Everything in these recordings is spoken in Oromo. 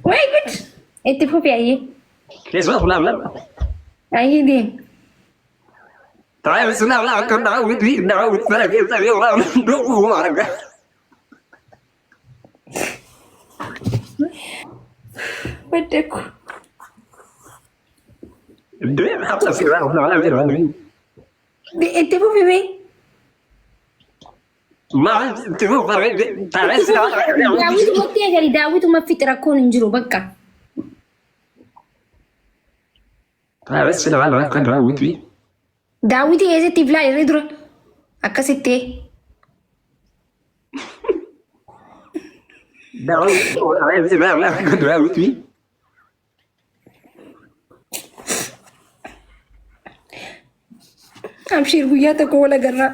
Way good. Itti fufi ayyee. Ayyee deem. Baddeku. Itti fufi mee. Daawwitumatti eegali daawwituma fixi rakkoon hin jiru bakka. Daawwitii eessatti if laali irra dura akkasitti. Abshiir guyyaa tokko wal agarraa.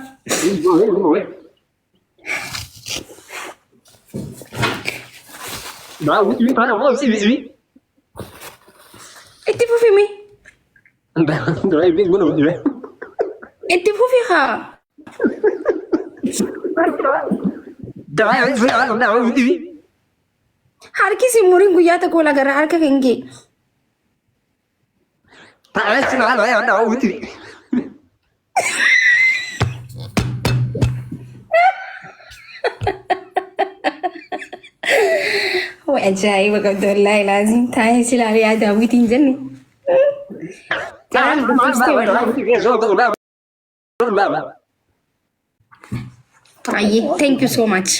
Itti fufi mee. Itti fufi haa. Harki si muriin guyyaa tokko wal agarra harka kan kee. Way ajaa'iba qabda wallaahi laazim taa'ee si ilaalee yaa daawwitiin jennu. Carraan dubbistee wallaahi. Ayyee thank you so much.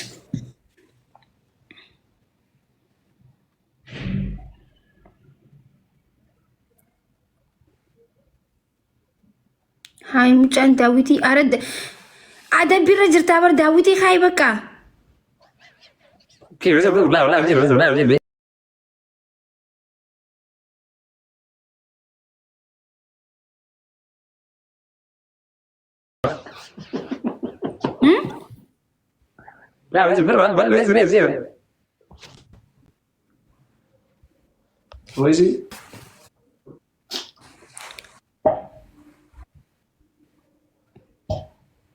Hayi mucaan daawwitii aradda adabbiirra jirtaa bar daawwitii haayi bakka.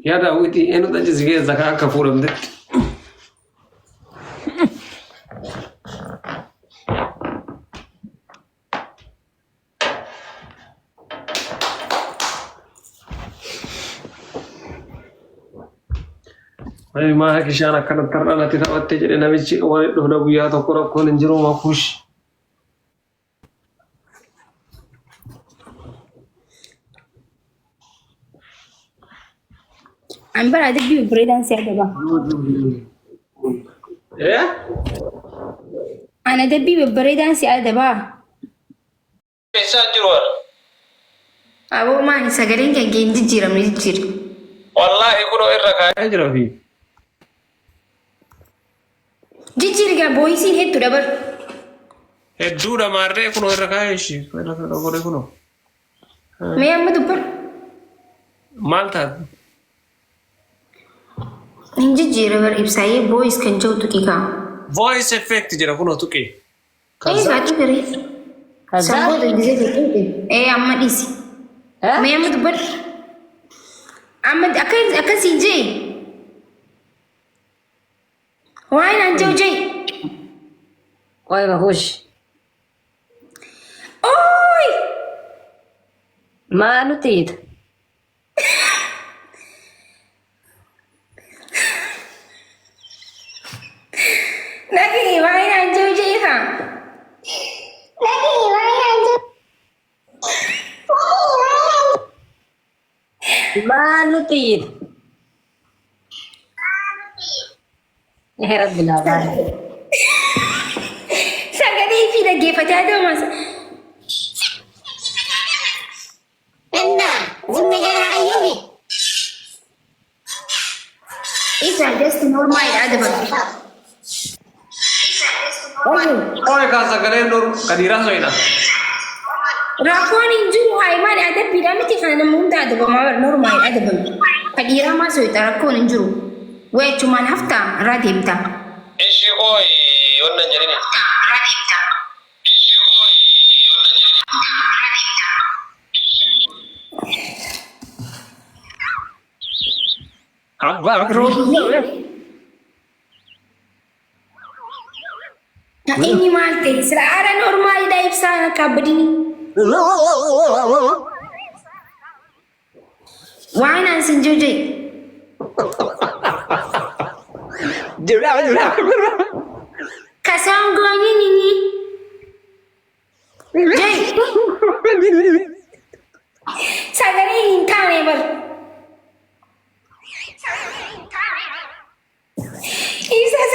Yaa daawwitii eenyutu achi si keessa ka akka fuudhamtetti. Ani maa kishaan akkanatti har'a natti taphatte jedhe namichi walitti dhufna guyyaa tokko rakkoon hin jiru makuush. An bara adabbii babbareedaan si adaba. Eh? An adabbii babbareedaan si adabaa. Eessaan jiru ana? Aboo maali sagaleen kan kee hin jijjiiramne jijjiiri. Wallaahi kunoo irra kaa'ee jira fi. Jijjiiri gaa booyisiin hedduudha bar. Hedduudha maarree kunoo irra kaa'ee ishii. Irra godhe kunoo. Mee amma dubbadhu. Maal taate? Hin jijjiire bar ibsaayee booyis kan jedhu tuqi kaa. Voice effect jedha kunoo tuqi. Ee baatu firee. Sanboota gisee tuqi. Ee amma dhiisi. Mee amma dubbadhu. Amma akka akkasii jee. Waa'ee naan jedhu jee. Qoy bahush. Ooy! Maa nuti hiita? Dhagii waa'ee naan jedhu jee kaa. Dhagii waa'ee naan jedhu. Maa nuti hiita? Yaa Rabbi naa baala. Sagalee fi dhaggeeffataa deemas. Isa just normal adaba. Qoy kaa sagalee nur ka dhiiraa soyina. Rakkoon hin jiru haa maali adabbiidha miti kana nama hunda adabamaa normal adabame. Ka dhiiraa maa soyita rakkoon hin jiru. Way achumaan haftaa irraa deemta. Ishi qoy wannan jedhini. Roobii. Ka inni maal ta'e sila ara normaalidha ibsaan akka abbadini. Waan aan sin jiru jee. Kasaan nini. Jee. Sagalee hin taane bar. Ibsaa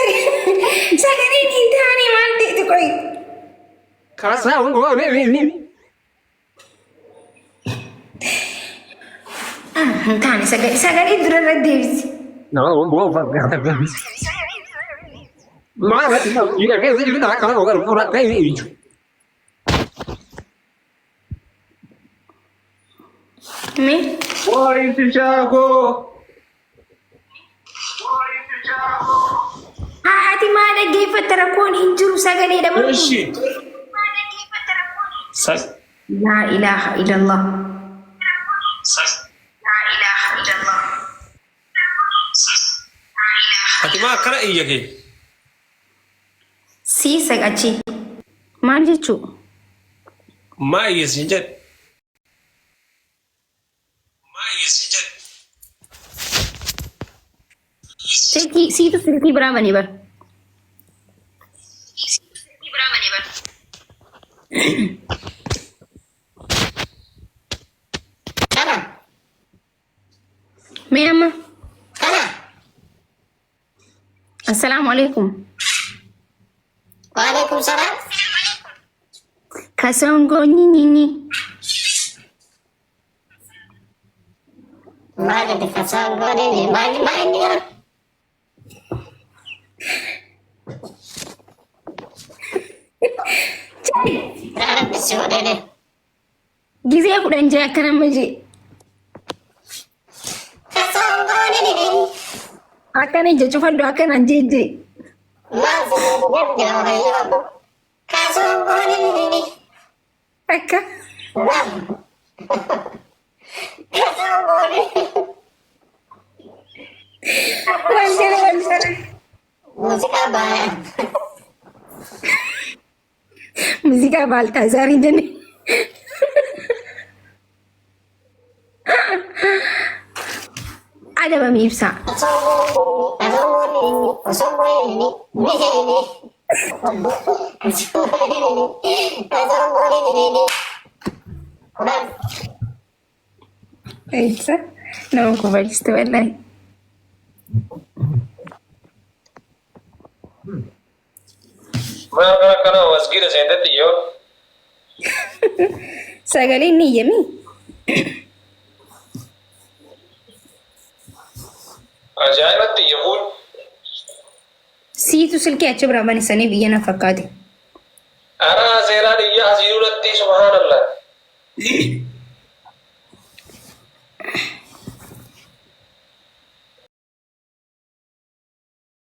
sagaleen hin taane maal ta'e qoyi. Hin taane sagalee dura irra deebisi. Mee Waa ibsishaa koo. Haa ati maa dhaggeeffatta rakkoon hin jiru sagaleedha bar kun. Eshi. Laa ilaaha illallah. Laa ilaaha illallah. Ati maa akkana iyya kee? Sii saqachi. Maal jechuu? Maa iyya siin jedhe? Silkii siitu silkii biraa banee bar. Mee amma. Assalaamu alaikum. Waalaikum salaam. Kasongo nyinyi. Maal jedhe kasaan goonini maal maal inni gara? Rabbi si godhene. Gizee 10 jee akka nama jee. Kasaan goonini. Akkana ija cufadhu akkanaan jee jee. Maal si godhe jira waaqayyo. Kasaan goonini. Akka. Kasaan goonini. Wal jala wal jala. Muuziqaa baay'ee. Muuziqaa Baaltaazaarii jenne. Adabami ibsaa. Kasaan goonini. Kasaan goonini. Kasaan goonini. Biheeni. Kasaan goonini. Kasaan goonini. 10. Ibsa. Nama kofalchiste wallahi. Maal kana akkana masgiida seentetti yoo. Sagaleen ni iyyami. Ajaa'ibatti iyya kun. Siitu silkii achi biraa bane saniif iyya na fakkaate. Araa seeraan iyya asii duratti subhaanallah.